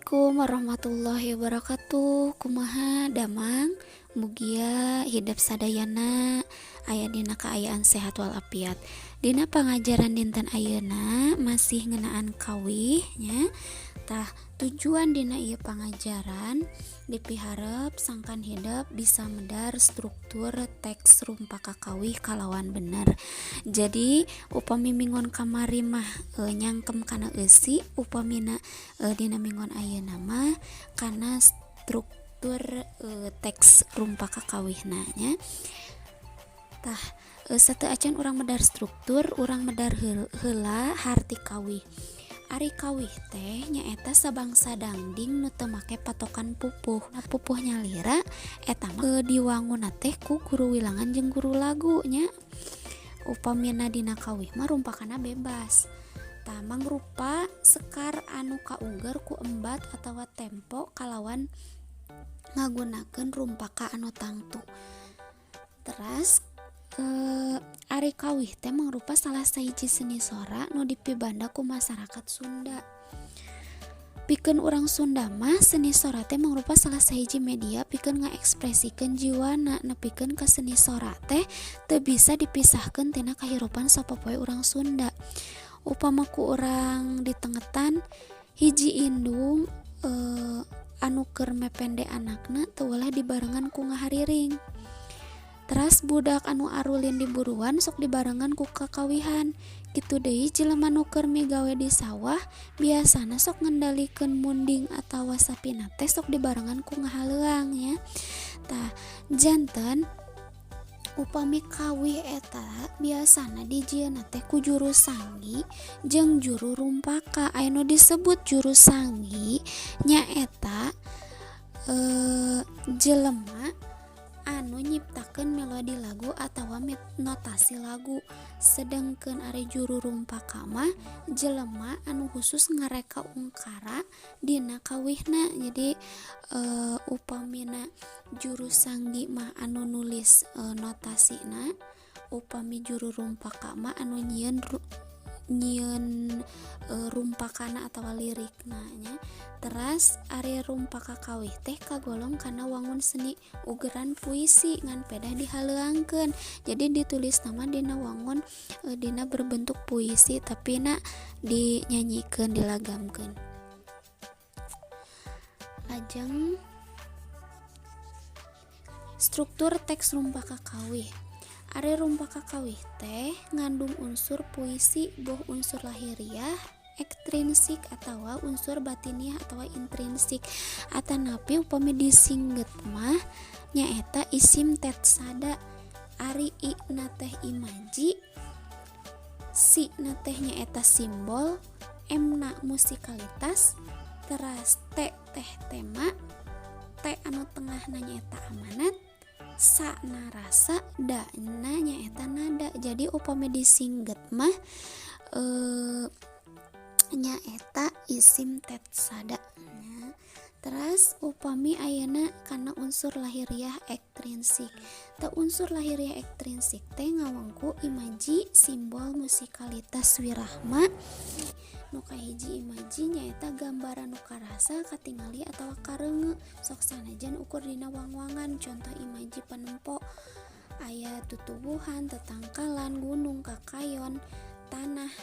Assalamualaikum warahmatullahi wabarakatuh. Kumaha damang? Mugia hidep sadayana aya dina kaayaan sehat walafiat. Dina pangajaran dinten ayeuna masih ngeunaan kawih nya. Tah, tujuan dina ieu pangajaran dipiharep sangkan hidep bisa medar struktur teks rumpaka kawih kalawan bener. Jadi upami minggon kamari mah nyangkem kana eusi, upamina dina minggon ayeuna mah kana struktur teks rumpaka kawihna nya. Tah, sateuacan urang medar struktur, urang medar heula harti kawih. Ari kawih teh nyaeta sabangsa dangding nu teu make patokan pupuh. Pupuh nyalira eta mah diwangunna teh ku guru wilangan jeung guru lagu nya. Upamina dina kawih mah rumpakana bebas. Tah, mangrupa sekar anu kaungger ku embat atawa tempo kalawan ngagunakeun rumpaka anu tangtu. Teras ari kawih teh mangrupa salah sahiji seni sora nu dipibanda ku masyarakat Sunda. Pikeun urang Sunda mah seni sora teh mangrupa salah sahiji media pikeun ngaekspresikeun jiwana, nepikeun ka seni sora teh teu bisa dipisahkeun tina kahirupan sapopoe urang Sunda. Upama ku urang ditengetan hiji indung anu keur mepende anakna teu ulah dibarengan ku ngahariring. Teras budak anu arulin di buruan sok dibarengan ku kakawihan. Kitu deui jelema nu keur migawe di sawah biasana sok ngendalikeun munding atawa sapina teh sok dibarengan ku ngahaleuang nya. Tah, janten upami kawih eta biasana dijieunna teh ku juru sanggi jeung juru rumpaka. Aya nu disebut juru sanggi nyaeta jelema anu nyiptakeun melodi lagu atawa notasi lagu, sedengkeun ari juru rumpaka mah jelema anu khusus ngareka ungkara dina kawihna. Jadi upamina juru sanggi mah anu nulis notasina, upami juru rumpaka mah anu nyieun nyieun rumpakana atawa lirikna nya. Teras ari rumpaka kawih teh kagolong kana wangun seni ugeran puisi ngan pedah dihaleuangkeun. Jadi ditulis nama dina wangun dina berbentuk puisi tapi na dinyanyikeun, dilagamkeun. Lajeng struktur teks rumpaka kawih. Ari rumpaka kawih teh ngandung unsur puisi, boh unsur lahiriah ekstrinsik atawa unsur batiniah atawa intrinsik. Atanapi upami disingget mah nyaeta isim tetsada. Ari i na teh imaji, si na teh nyaeta simbol, m na musikalitas, teras t teh tema, t anu tengahna nyaeta amanat, sa na rasa, da na nyaeta nada. Jadi upami disingget mah nyaeta isim tetsada nya. Teras upami ayeuna kana unsur lahiriah ekstrinsik. Teu unsur lahiriah ekstrinsik teh ngawengku imaji, simbol, musikalitas, wirahma. Nu kahiji imaji nyaeta gambaran nu karasa, katingali atawa kareungeu, sok sanajan ukur dina wangwangan. Contoh imaji panempo aya tutuwuhan, tetangkalan, gunung, kakayon, tanah.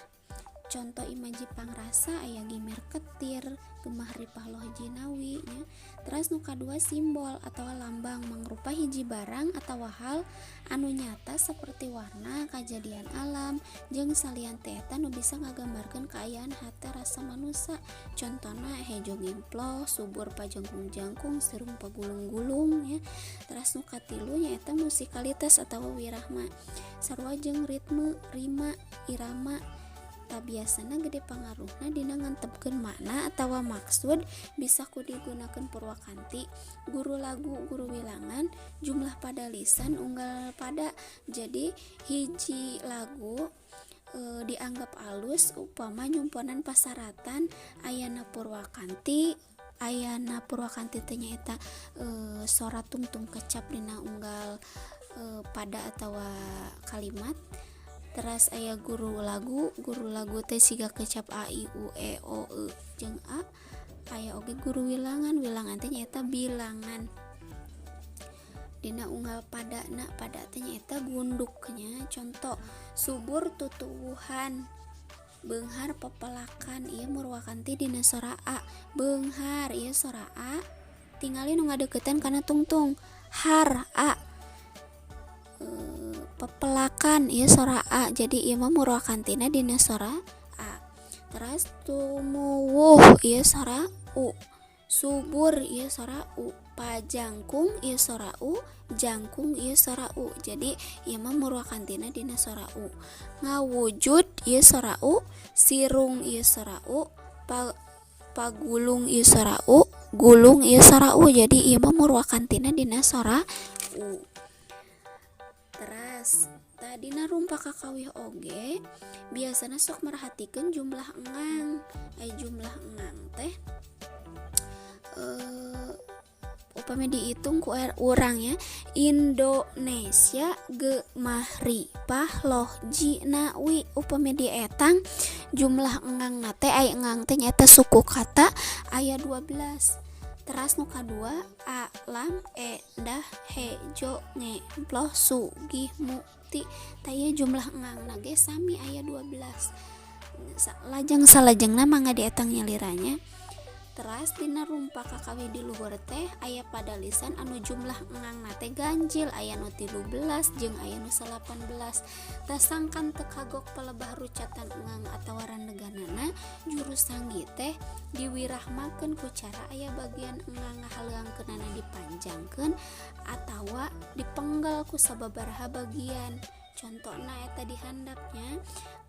Contoh imaji pangrasa aya gimir ketir, gemah ripah loh jinawi nya. Teras nu kadua simbol atawa lambang, mangrupa hiji barang atawa hal anu nyata seperti warna, kajadian alam, jeung salian ti eta nu bisa ngagambarkeun kaayaan hate rasa manusa. Contona hejo ngimploh, subur pajangkung-jangkung, sirung pagulung-gulung nya. Teras nu katilu nyaeta musikalitas atawa wirahma, sarua jeung ritme, rima, irama. Tah, biasana gede pangaruhna dina ngantepkeun makna atawa maksud, bisa ku digunakeun purwakanti, guru lagu, guru wilangan, jumlah pada lisan unggal pada. Jadi hiji lagu dianggap alus upama nyumponan pasaratan ayana purwakanti. Ayana purwakanti teh nyaeta sora tungtung kecap dina unggal pada atawa kalimat. Teras aya guru lagu, guru lagu teh siga kecap a i u e o e jeung a. Aya oge guru wilangan. Wilangan teh nyaeta bilangan. Dina unggal padana, pada teh nyaeta gunduknya. Contoh subur tutuwuhan, beunghar pepelakan. Ieu murwakanti dina sora a. Beunghar ieu sora a, tingali nu ngadeukeutan kana tungtung. Har a. Pepelakan ieu sora a, jadi ieu mah murwakantina dina sora a. Teras tumuwuh ieu sora u, subur ieu sora u, pajangkung ieu sora u, jangkung ieu sora u. Jadi ieu mah murwakantina dina sora u. Ngawujud ieu sora u, sirung ieu sora u, pagulung ieu sora u, gulung ieu sora u. Jadi ieu mah murwakantina dina sora u. Teras tadina rumpak kakawih oge biasana sok merhatikeun jumlah engang. Ai jumlah engang teh upami dihitung ku urang ya, Indonesia gemah ripah loh jinawi. Upami dietang jumlah engang teh, ai engang teh nyaeta suku kata, aya 12. Teras nu kadua alam endah hejo ngemploh sugih mukti. Tah ieu jumlah engangna ge sami aya 12. Lajeng salajengna mangga dietang nyaliranya. Teras dina rumpak kakawih di luhur teh aya padalisan anu jumlah engangna teh ganjil, aya nu 13 jeung aya nu 18. Tah sangkan teu kagok palebah rucatan engang atawa randeganana, juru sanggih teh diwirahmakeun ku cara aya bagian engang ngahaleuangkeunana dipanjangkeun atawa dipenggal ku sababaraha bagian. Contohna eta di handapnya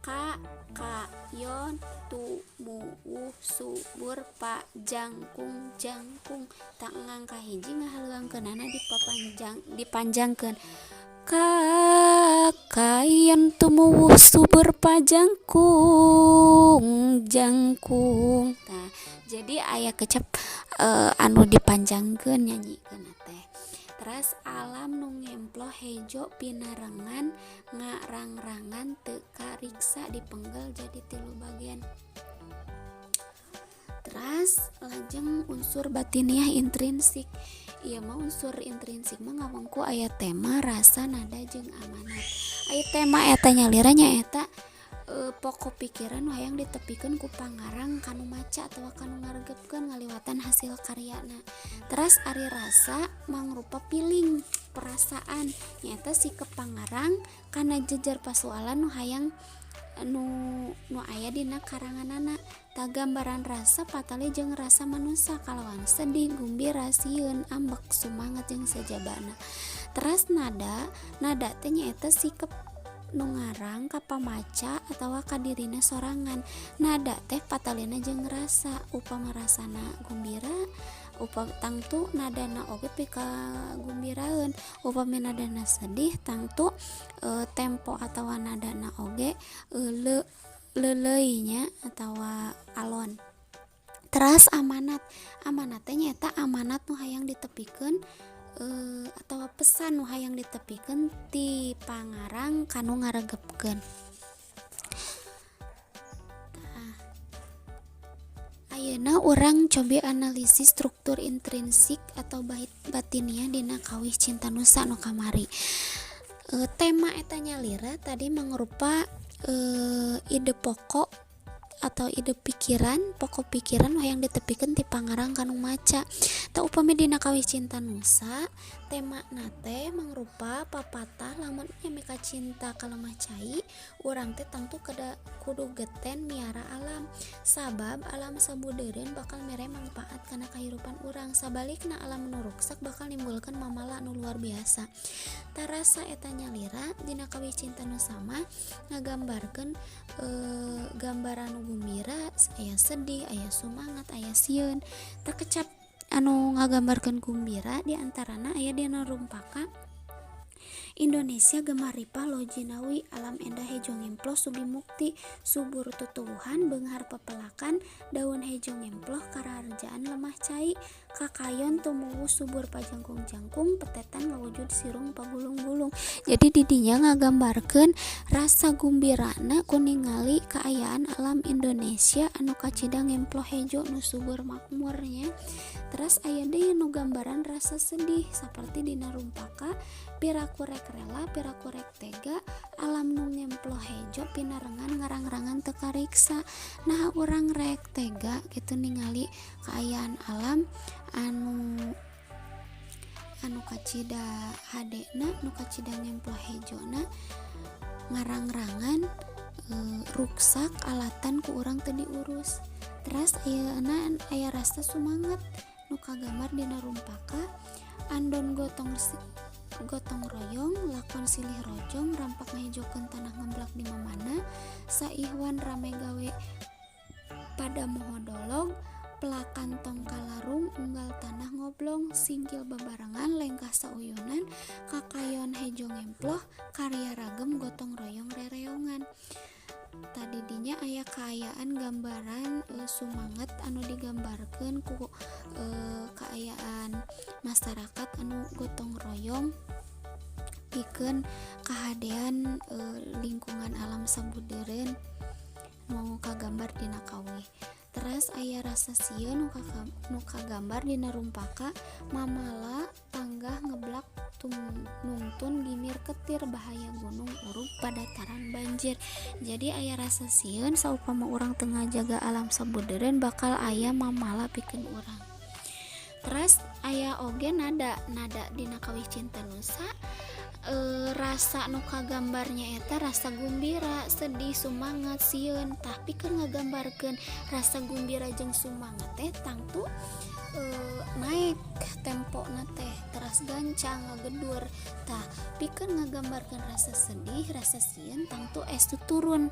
ka kayon tumuwuh subur pa jangkung jangkung. Tah engang kahiji ngahaleuangkeunana dipanjangkeun ka kayon tumuwuh subur pa jangkung jangkung. Tah jadi aya kecap anu dipanjangkeun nyanyikeun teh. Teras alam nu ngemploh hejo pinarengan ngarangrangan teu kariksa dipenggal jadi 3 bagian. Teras lajeng unsur batiniah intrinsik. Ieu mah unsur intrinsik mah ngawengku aya tema, rasa, nada jeung amanat. Aya tema eta nyalira nyaeta pokok pikiran nu hayang ditepikeun ku pangarang kanu maca atawa kanu ngaregepkeun ngaliwatan hasil karyana. Teras ari rasa mangrupa feeling, perasaan, nyaeta sikep pangarang kana jejer pasualan nu hayang nu aya dina karanganana. Tah gambaran rasa patali jeung rasa manusa kalawan sedih, gumbira, sieun, ambek, sumanget jeung sajabana. Teras nada, nada teh nyaeta sikep nu ngarang ka pamaca atawa ka dirina sorangan. Nada teh patalina jeung rasa, upama rasana gumbira, upama tangtu nadana oge pikagumbiraeun, upami nadana sedih tangtu tempo atawa nadana oge leuleuy nya atawa alon. Teras amanat, amanat teh nyaeta amanat nu hayang ditepikeun atawa pesan nu hayang ditepikeun ti pangarang kanu ngaregepkeun. Tah, ayeuna urang cobi analisis struktur intrinsik atau batiniah dina kawih Cinta Nusa nu kamari. Tema eta nyalira tadi mangrupa ide pokok atau ide pikiran, pokok pikiran nu hayang ditepikeun ti pangarang kanu maca. Tah upami dina kawih Cinta Nusa, tema teh mangrupa papatah lamun nya mika cinta ka lemah cai, urang teh tangtu kudu geten miara alam. Sabab alam sabudeureun bakal mere mangpaat kana kahirupan urang. Sabalikna alam nu ruksak bakal nimbulkeun mamala nu luar biasa. Tarasa eta nyalira dina kawih Cinta Nusa mah ngagambarkeun gambaran nu gumbira, aya sedih, aya sumangat, aya sieun. Tah kecap anu ngagambarkeun gumbira di antarana aya dina rumpaka Indonesia gemah ripah loh jinawi, alam endah hejo ngemploh sugih mukti, subur tutuwuhan beunghar pepelakan, daun hejo ngemploh kararejaan lemah cai, Kakayon tumuwuh subur pajangkung-jangkung, petetan ngawujud sirung pagulung-gulung. Jadi didinya ngagambarkeun rasa gumbirana ku ningali kaayaan alam Indonesia anu kacida ngemploh hejo, nu subur makmur nya. Terus aya deui nu gambaran rasa sedih seperti dina rumpaka: "Piraku rek rela, piraku rek tega, alam nu ngemploh hejo pinarengan ngarang-rangan teu kariksa." Nah, urang rek tega gitu ningali kaayaan alam anu anu kacida hadena, nu kacida ngemploh hejona, ngarang-rangan ruksak alatan ku urang teu diurus. Terus ayeuna aya rasa sumanget nu kagambar dina rumpaka: "Andon gotong gotong royong, lakon silih rojong, rampak ngahejokeun tanah ngemblak di mamana. Saihwan rame gawe pada moho dolog, pelakan tong kalarung, unggal tanah ngoblong. Singkil babarengan, lengkah sauyunan, kakayon hejo ngemploh, karya ragem gotong royong rereongan." Tadi dinya aya kaayaan gambaran sumanget anu digambarkeun ku kaayaan masyarakat anu gotong royong pikeun kahadean lingkungan alam sabudeureun nu kagambar dina kawih. Teras aya rasa sieun nu kagambar dina rumpaka: "Mamala tanggah ngeblak nungtun gimir ketir, bahaya gunung urug padataran banjir." Jadi aya rasa sieun saupama urang teu ngajaga alam sabudeureun, bakal aya mamala pikeun urang. Teras aya oge nada nada dina kawih Cinta Nusa, rasa nu kagambar nyaeta rasa gumbira, sedih, sumanget, sieun. Tapi keur ngagambarkeun rasa gumbira jeung sumanget teh tangtu naek tempona teh, teras gancang ngagedur. Tah, pikeun ngagambarkeun rasa sedih, rasa sieun, tangtu estu turun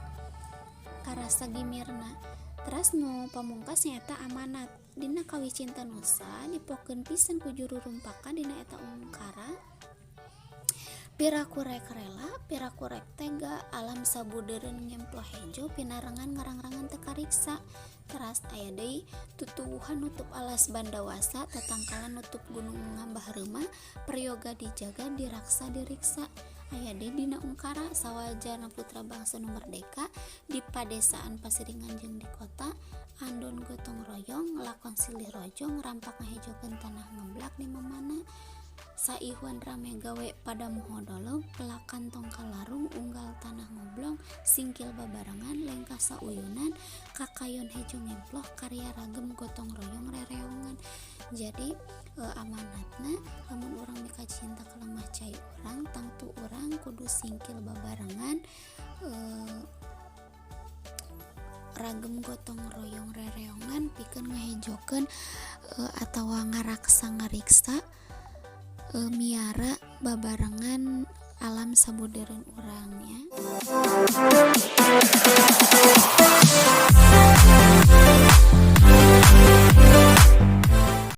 karasa gimirna. Teras nu pamungkas nyaeta amanat. Dina kawih Cinta Nusa dipokeun pisan ku juru rumpaka dina eta ungkara: "Piraku rek rela, piraku rek tega, alam sabudeureun ngemploh hejo pinarengan ngarang-rangan teu kariksa." Teras aya deui: "Tutuwuhan nutup alas bandawasa, tatangkalan nutup gunung ngambah reuma, prayoga dijaga, diraksa diriksa." Aya deui dina ungkara: "Sawajarna putra bangsa nu merdeka, di padesaan pasiringan jeung di kota. Andon gotong royong, lakon silih rojong, rampak ngahejokeun tanah ngemblak di mamana. Saihwan rame gawe pada moho dolog, pelakan tong kalarung, unggal tanah ngoblong. Singkil babarengan, lengkah sauyunan, kakayon hejo ngemploh, karya ragem gotong royong rereongan." Jadi amanatna, lamun urang mikacinta ka lemah cai urang, tangtu urang kudu singkil babarengan, ragem gotong royong rereongan pikeun ngahejokeun atawa ngaraksa ngariksa, miara babarengan alam sabudeureun urang nya.